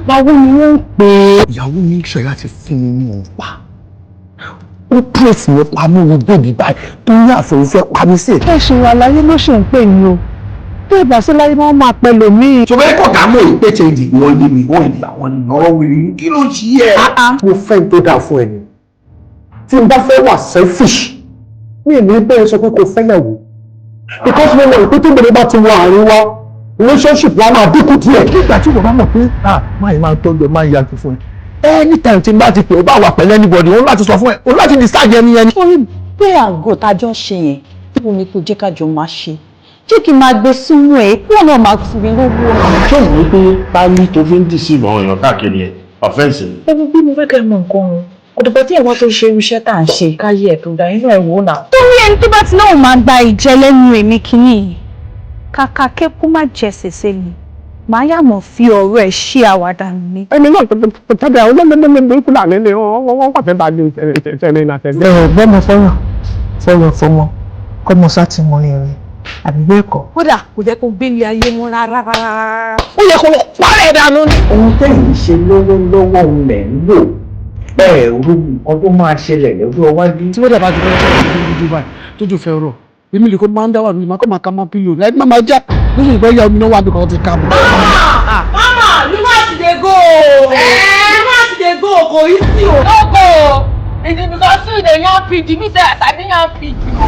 Pawó ni wọ́n ń pè é. Ìyàwó mi ṣe láti fún mi ní òun pa, ó pèsè mi pa mí ní bèbí báyìí tó ní àfẹ́fẹ́ pa mí sí. Ẹ ṣe wà láyé ló ṣe ń pè ní o, bí ìgbà sí láyé wọn máa pẹ́ lòmíì. Ṣọ fẹ́ kọ̀ ká mọ̀ ìpè change wọ́n ní mi wọ́n ìgbà wọn ní ọ̀rọ̀ wèrè, kí ló ń ṣí ẹ? Mo fẹ́ n tó dáa fún ẹ ni. Tí n bá fẹ́ wà selfish, mi ní bẹ́ẹ̀ sọ pé kò fẹ́yàwó, because mo mọ̀ ìpè tó bẹ̀rẹ̀ bá ti wọ àárín wa, relationship wa máa dínkù díẹ̀. Nígbà tí wọ́n bá mọ̀ pé ah, máa yìí máa tọ́jú ẹ, máa ń yàtọ̀ fún ẹ, anytime tí n bá ti pè ó bá wà pẹ̀lú anybody, òun láti sọ fún ẹ, òun láti decide ẹni yẹn ni. Torí bẹ́ẹ̀ àgọ́ tájọ́ ṣe yẹn wù mí kó jẹ́ kájọ máa ṣe, jẹ́ kí n máa gbé súnmọ́ ẹ̀ kí wọ́n náà máa fún mi lówó. Ṣé òun wípé pálí tó fi ń deceive àwọn èèyàn káàkiri yẹn, offence ni? Ẹ wo bí, mo fẹ́ kẹ́ mọ nǹkan o. Kò dìgbà tí ẹ̀wọ́n tó ṣe irú iṣẹ́ tá à ń ṣe káyé ẹ̀ tó dá inú ẹ̀ wò náà. Torí ẹni tó bá ti náà máa gba ìjẹ lẹ́nu èmi kìíní yìí, kàkà kékú má jẹ sèse ni, màá yàmọ̀ fi ọ̀rọ̀ ẹ̀ ṣe àwàdà ni. Ẹni náà tẹ́lẹ̀ àwọn olóńgbò fúlàní ni wọ́n pàṣẹ bá ní tẹ̀lé náà tẹ̀lé. Ẹ ò gbọ́mọ fọyàn fọyàn fọmọ kọ́mọ sá ti mọ irin àbí bẹ́ẹ̀ kọ́. Kódà kò jẹ́ kó gbélé ayé mọ́ rárá rárá. Ó yẹ kó lọ parẹ́ dànù ni. Ohun tẹ̀yìn ṣe lọ́wọ́lọ́wọ́ òun lẹ̀ ń lò bẹ́ẹ̀ rú nǹkan tó máa ṣẹlẹ̀ lọ́jọ́ iwájú. Tí wọ́n dàbá ti fẹ́ dúdú báyìí tójú fẹ́ rọ̀, èmi lè kó máa ń dá wà lórí máa kó máa ka máa pílò ẹ má máa já lóṣù ìgbẹ́ ya omi náà wà bí kan ti ká mọ́. Mama, you know as you dey go. You know as you dey go, kò easy o. No go. It is because you dey yarn pidgin, me sef I sabi yarn pidgin o.